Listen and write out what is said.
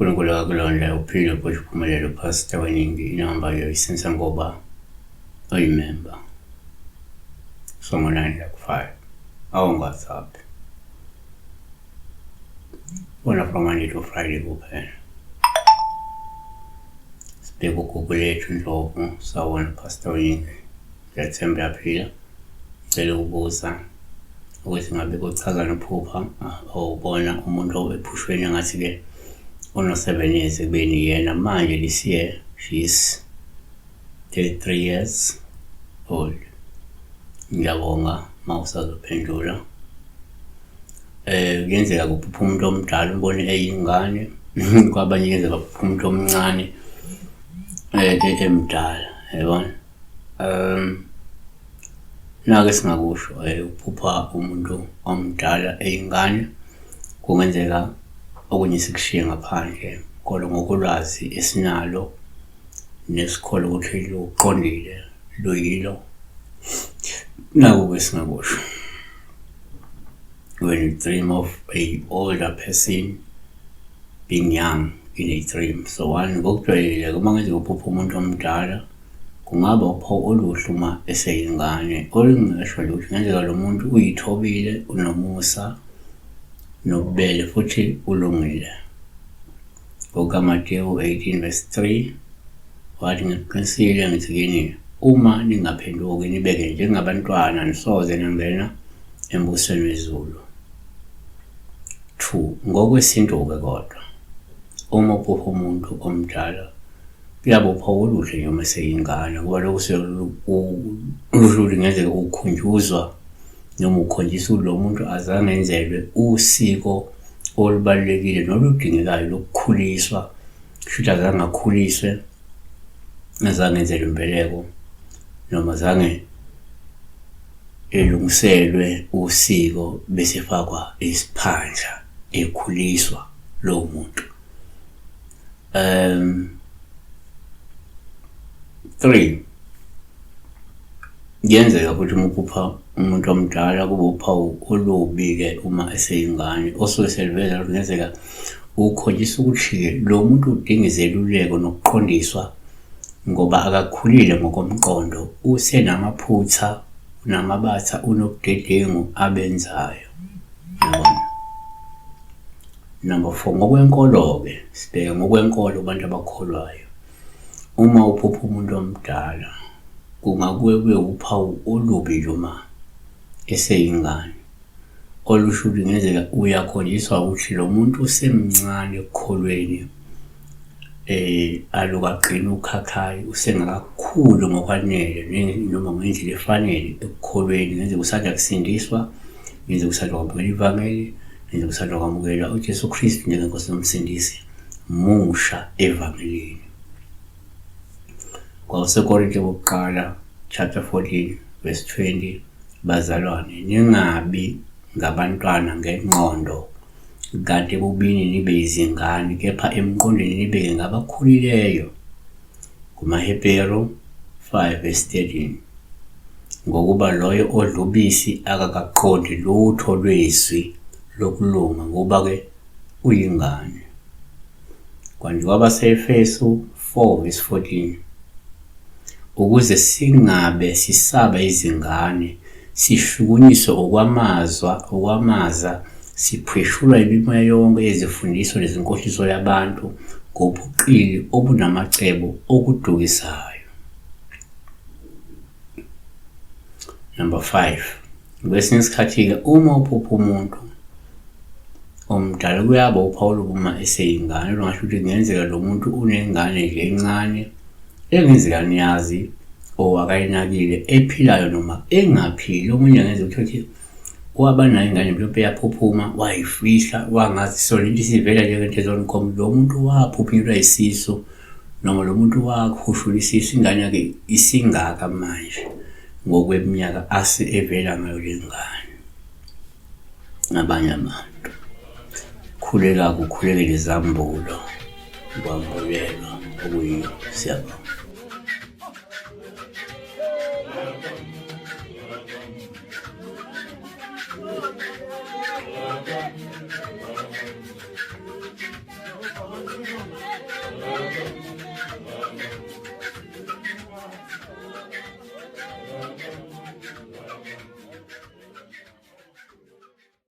uNkulunkulu akakulonde uphile futhi uphumelele uPastor Weningi inamba yoyisensa ngoba uyimemba. Songo-9 like 5 awungathaphi. Fona from Monday to Friday kuphela. Sibheke uGugu lethu Ndlovu, sawubona Pastor Weningi. Ngiyathemba uyaphila. Ngicela ukubuza ukuthi ngabe kuchazani ukuphupha awubona umuntu ephushweni engathi-ke uno-7 years ekubeni yena manje this year she's 33 years old. Ngiyabonga uma usazophendula. Kuyenzeka kuphupha umuntu omdala umbone eyingane, kwabanye kuyenzeka kuphupha umuntu omncane emdala, yabona. Nakhu esingakusho ukuphupha umuntu omdala eyingane kungenzeka okunye sikushiye ngaphandle kodwa ngokolwazi esinalo nesikholwa ukuthi luqondile luyilo, naku-ke esingakusho. When you dream of a older person being young in a dream. So one, ngokujwayelekile uma ngenzeka uphupha umuntu omdala kungaba uphawu oluhle uma eseyingane, olungasho nje ukuthi kungenzeka lo muntu uyithobile, unomusa nobubele futhi ulungile. NgokukaMatewu 18 verse 3 wathi, ngiqinisile ngithi kini, uma ningaphenduki nibeke njengabantwana nisoze nangena embusweni wezulu. 2 ngokwesintu-ke kodwa uma uphupha umuntu omdala kuyaba uphawu oluhle nje uma eseyingane ngoba lokhu kusho ukuthi ngenzeka ukhunjuzwa noma ukhonjiswa ukuthi lo muntu azange enzelwe usiko olubalulekile noludingekayo lokukhuliswa, kusho ukuthi azange akhuliswe, azange enzelwe imbeleko noma azange elungiselwe usiko bese efakwa isiphandla ekhuliswa lowo muntu. 3 kuyenzeka futhi uma uphupha umuntu omdala kube uphawu olubi-ke uma eseyingane osuke seliveza ukuthi kungenzeka ukhonjiswa ukuthi-ke lo muntu udinga izeluleko nokuqondiswa ngoba akakhulile ngokomqondo, usenamaphutha, unamabatha, unobudedengu abenzayo. Yabona? Number 4, ngokwenkolo-ke, sibheke ngokwenkolo kubantu abakholwayo. Uma uphupha umuntu omdala kungakuye kube uphawu olubi nje uma eseyingane, olusho ukuthi kungenzeka uyakhonjiswa ukuthi lo muntu usemncane ekukholweni alukaqini ukhakhayi, usengakakhuli ngokwanele noma ngendlela efanele ekukholweni. Kungenzeka usanda kusindiswa, kungenzeka usanda kwamukela ivangeli, kungenzeka usanda kwamukela uJesu Kristu njengeNkosi noMsindisi, musha evangelini. KwabaseKorinte bokuqala chapter 14 verse 20, bazalwane ningabi ngabantwana ngengqondo kanti ebubini nibe izingane kepha emqondweni nibe ngabakhulileyo. KumaHebheru 5 verse 13, ngokuba loyo odla ubisi akakaqondi lutho lwezwi lokulunga ngokuba-ke uyingane. Kanti kwabaseEfesu 4 verse 14, ukuze singabe sisaba izingane, sishukunyiswe okwamazwa, okwamaza, siphweshulwa imimoya yonke yezifundiso nezinkohliso yabantu ngobuqili obunamacebo okudukisayo. Number 5, kwesinye isikhathi-ke uma uphupha umuntu omdala kuyaba uphawu uma eseyingane, lungasho ukuthi kungenzeka lo muntu unengane nje encane engenzeka niyazi or akayinakile ephilayo noma engaphili. Omunye angenzeka ukuthi waba nayo ingane mhlawumpe yaphuphuma wayifihla wangazi, so lento isivela njengento ezonkomo, lo muntu waphuphunyelwa isisu noma lo muntu wakhushula isisu, ingane yakhe isingaka manje ngokweminyaka ase evela ngayo le ngane. Abanye abantu khuleka kukhulekela izambulo, kwambulelwa okuyiyo. Siyabonga.